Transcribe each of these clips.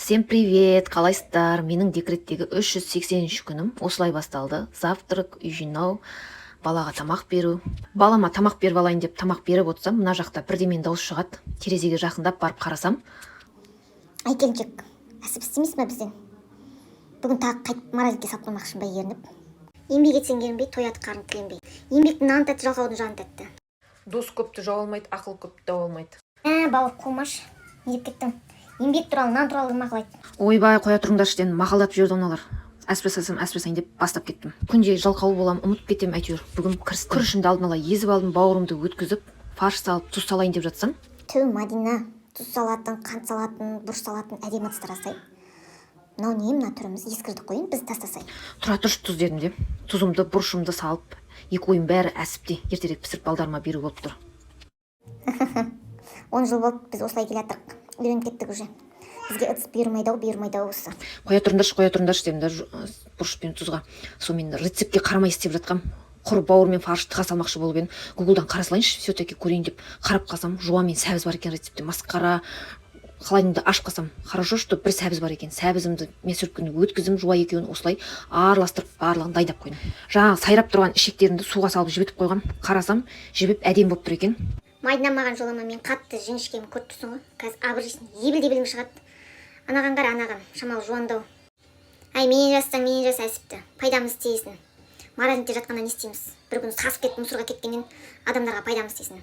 Всем привет, қалайсыздар? Менің декреттегі 380 күнім осылай басталды. Завтрак, үй жинау, балаға тамақ беру. Балама тамақ беріп алайын деп тамақ беріп отырсам, мына жақта бірдеменің дауысы шығады. Терезеге жақындап барып қарасам, Ай, келіншек, әсіп істемейсің ба бізден? Бүгін тағы қайтып морозилкке салып қоймақшысың ба ерініп? Еңбек етсең, ерінбей, тояды қарын тіленбей. Еңбектің наны тәтті, жалқаудың жаны тәтті. Дос көпті жау алмайды, ақыл көпті дау алмайды. Ә, бауыр, қумаш, не деп кеттің? Еңбек туралы, нан туралы мақал айт. Ойбай, қоя тұрыңдаршы дедім, мақалдатып жіберді мыналар. Әсіп жасасам, әсіп жасайын деп бастап кеттім. Күнде жалқау боламын, ұмытып кетемін, әйтеуір бүгін кірістім. Күрішімді алдын ала езіп алдым, бауырымды өткізіп, фарш салып, тұз салайын деп жатсам, Ту, Мадина, тұз салатын, қант салатын, бұрыш салатын әдемі ыдыстар асай. Мынау не, мына түріміз ескірдік қой енді, біз тастасай. Тұра тұршы, тұз дедім де, тұзымды, бұрышымды салып, екі ойым бәрі әсіпте, ертерек пісіріп, балдарыма беру болып тұр. 10 жыл болды, біз осылай келе жатырық, үйреніп кеттік уже. Бізге ыдыс бұйырмайды ау, бұйырмайды ау осы. Қоя тұрыңдаршы, қоя тұрыңдаршы дедім да, бұрыш пен тұзға. Сонымен рецептке қарамай істеп жатқам. Құр бауыр мен фарш тыға салмақшы болып едім, Гуглдан қара салайыншы, все таки көрейін деп қарап қалсам, жуа мен сәбіз бар екен рецептте. Масқара, холодильникті ашып қалсам, хорошо, что бір сәбіз бар екен. Сәбізімді мясорубканы өткіздім, жуа екеуін осылай араластырып, барлығын дайындап қойдым. Жаңағы сайрап тұрған ішектерімді суға салып жібітіп қойғам. Қарасам, жібіп, әдемі болып тұр екен. Мадина, маған жолама, мен қатты жіңішкемін, көріп тұрсың ғой. Қазір абыржисың, ебіл дебілің шығады. Анаған қара, анаған шамалы жуандау. Әй, менен жазсаң, менен жас, әсіпті пайдамыз тиесін. Морозильникте жатқанда не істейміз? Бір күні сасып кетіп, мусорға кеткеннен адамдарға пайдамыз тисін.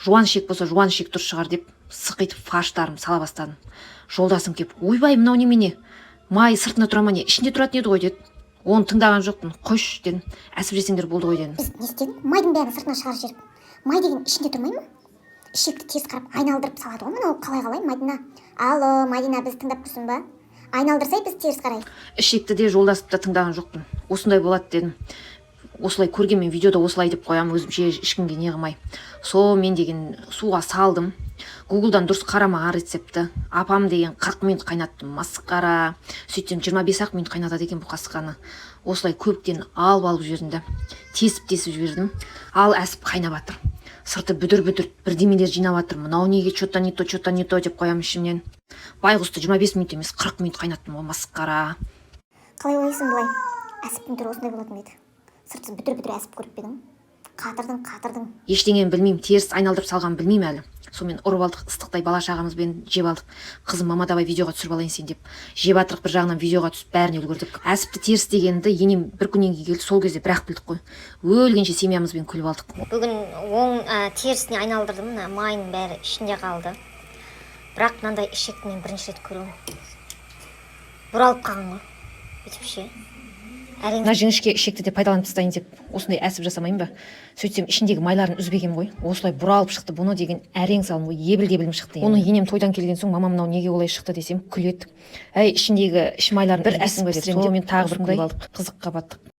Жуан ішек болса, жуан ішек дұрыс шығар деп, сықитып фарштарымды сала бастадым. Жолдасым кеп: «Ойбай, мынау немене, май сыртында тұра ма, не, ішінде тұратын еді ғой», – деді. Оны тыңдаған жоқпын. «Қойшы, – дедім, – әсіп жесеңдер болды ғой», – дедім. Біз не істедің? Майдың бәрін сыртына шығарып жіберіп. Май деген ішінде тұрмай ма? Ішекті теріс қарап айналдырып салады ғой мынау. Қалай, қалай, Мадина? Алло, Мадина, бізді тыңдап тұрсың ба? Айналдырсай біз теріс қарай. Ішекті де, жолдасымды да тыңдаған жоқпын. Осындай болады дедім, осылай көргенмен, видеода осылай деп қоямын өзімше, ешкімге не қылмай. Сол мен деген суға салдым, Гуглдан дұрыс қарамаған рецептті. Апам деген 40 минут қайнаттым, масқара. Сөйтсем, 25 ақ минут қайнатады екен бұл қасқаны. Осылай көптен алып алып жібердім да, тесіп тесіп жібердім. Ал әсіп қайнап жатыр, сырты бүдір бүдір бірдемелер жинап жатыр. Мынау неге, че то не то, че то не то деп қоямын ішімнен. Байғұсты 25 минут емес, 40 минут қайнаттым ғой, масқара. Қалай ойлайсың, былай әсіптің түрі осындай болатын ба еді? Сырты бүдір бүдір әсіп көріп пе едің? Қатырдың, қатырдың. Ештеңені білмеймін, теріс айналдырып салғанын білмеймін әлі. Сонымен ұрып алдық, ыстықтай бала шағамызбен жеп алдық. Қызым: «Мама, давай видеоға түсіріп алайын сені», – деп жеп жатырық. Бір жағынан видеоға түсіп, бәріне үлгердік. Әсіпті теріс дегенді енем бір күннен кейін келді, сол кезде бір ақ білдік қой. Өлгенше семьямызбен күліп алдық. Бүгін оң терісіне айналдырдым, мына майының бәрі ішінде қалды. Бірақ мынандай ішекті мен бірінші рет көруім. Бұралып қалған ғой бүйтіп ше, әрең. Мына жіңішке ішекті де пайдаланып тастайын деп осындай әсіп жасамаймын ба? Сөйтсем, ішіндегі майларын үзбеген ғой, осылай бұралып шықты. Бұны деген әрең салдым ғой, ебіл дебілім шықты. Оны енем тойдан келген соң: «Мама, мынау неге олай шықты?» – десем, күледі: «Әй, ішіндегі іш майларын бір әсіп ғой», – деп. Сонымен тағы бір күліп алдық, қызыққа баттық.